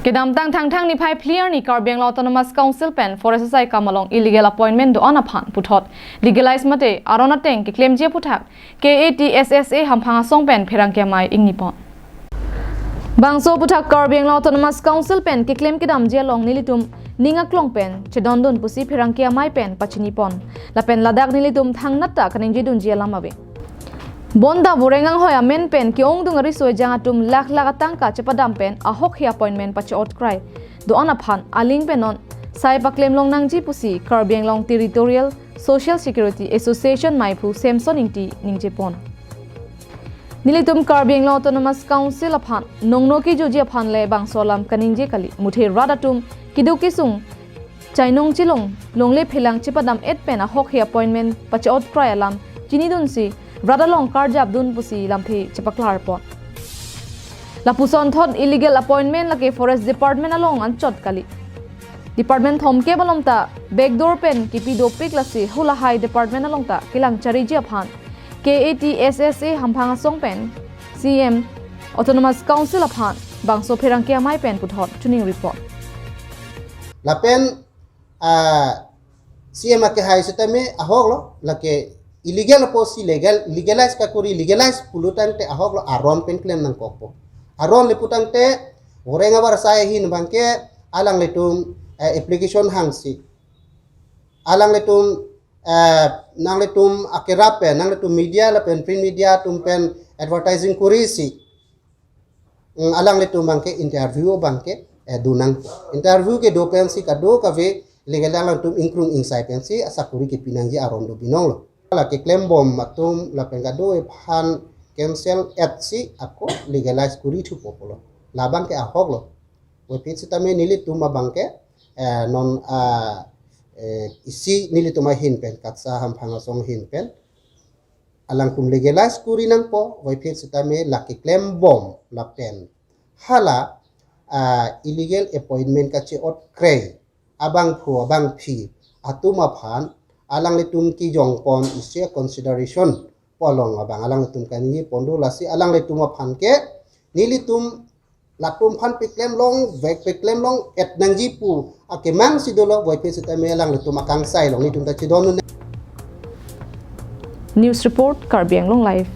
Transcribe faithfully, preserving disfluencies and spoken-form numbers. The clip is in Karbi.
Kedamtang Thangthang niphai phli arni Karbi Anglong Autonomous Council pen Forest asai kam along illegal appointment do-an aphan puthot legalize mate aron ateng keklemji aphuthak K A T S S A hamphang asong pen pherangke amei ingnipon. Bangso aphuthak Karbi Anglong Autonomous Council pen keklem kedamji along nelitum ning aklong pen chedondun pusi pherangke amei pen pachinipon. Lapen ladak nelitum thangnat ta kaningjedunji alam ave. Bonta voreng anghoi amen pen ke-ongdung ariso ejang atum lakh lakh atangka chepadam pen ahokhe appointment pache-ot krai do-an aphan aling pen non sai paklem long nangji pusi Karbi Anglong Territorial Social Security Association meiphu Samson Ingti ningjepon. Nelitum Karbi Anglong Autonomous Council aphan nongno kejoji aphan le bangso alam kaningje kali, muthe rat atum keduk kesung chainong chelong longle phelang chepadam-et pen ahokhe appointment pache-ot krai alam chinidunsi rat along karjapdun pusi lamthe chepaklarpon. Lapuson thot illegal appointment lake Forest Department along anchot kali. Department thomkep along ta backdoor pen kepi dopik, lasi halahai department along ta kelang chariji aphan K A T S S A hamphang asong pen C M Autonomous Council aphan bangso pherangke amei pen puthot chuning report. Lapen ah, C M akehai sitame ahok lo, lake illegal apotsi legal, legalize kakuri, legalize pulo tangte ahok lo, aron pen klem nangkokpo. Aron le pu tangte voreng abar sai ahin abangke alanglitum eh, application hangsi, alanglitum eh, nanglitum akerap pen, nanglitum media lapen print media atum pen advertising kurisi, mm, alanglitum abangke interview abangke eh, do nang. Interview kedo pensi kadokave legal alangtum ingkrung ingsai pensi asakuri kepi nangji aron do binong lo. La keklembom atum lapen kado aphan cancel-et si ako legalize kuri thupo pulo. Labangke ahok lo. Puvoiphit sitame nelitum abangke eh, non ah, eh, isi nelitum ahin pen, KATSA hamphang asong ahin pen alangtum legalize kuri nangpo, puvoiphit sitame la keklembom lapen hala ah, illegal appointment kache-ot krai abangphu abangphi atum aphan alanglitum kejongpon isi consideration pu along abang alanglitum kaningje pon do, lasi alanglitum aphan ke nelitum latum aphan peklem longvek, peklem long-et nangji pu akemang si dolo, puvoiphit sitame alanglitum akangsai along nelitum ta chedondun. News report, Karbi Anglong Live.